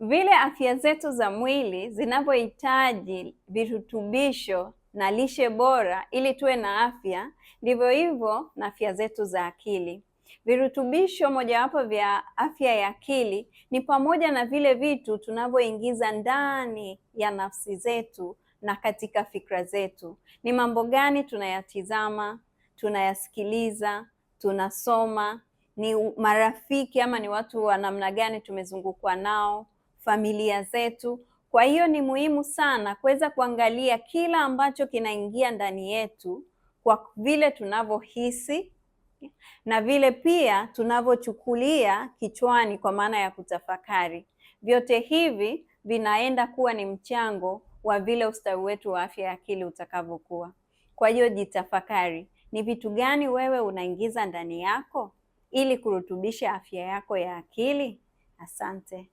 Vile afya zetu za mwili zinavyohitaji virutubisho na lishe bora ili tuwe na afya, ndivyo hivyo na afya zetu za akili. Virutubisho mojawapo vya afya ya akili ni pamoja na vile vitu tunavyoingiza ndani ya nafsi zetu na katika fikra zetu. Ni mambo gani tunayatizama, tunayasikiliza, tunasoma, ni marafiki ama ni watu wa namna gani tumezungukwa nao, familia zetu. Kwa hiyo ni muhimu sana kuweza kuangalia kila ambacho kinaingia ndani yetu kwa vile tunavyohisi na vile pia tunavyochukulia kichwani, kwa maana ya kutafakari. Vyote hivi vinaenda kuwa ni mchango wa vile ustawi wetu wa afya ya akili utakavyokuwa. Kwa hiyo jitafakari, ni vitu gani wewe unaingiza ndani yako ili kurutubisha afya yako ya akili? Asante.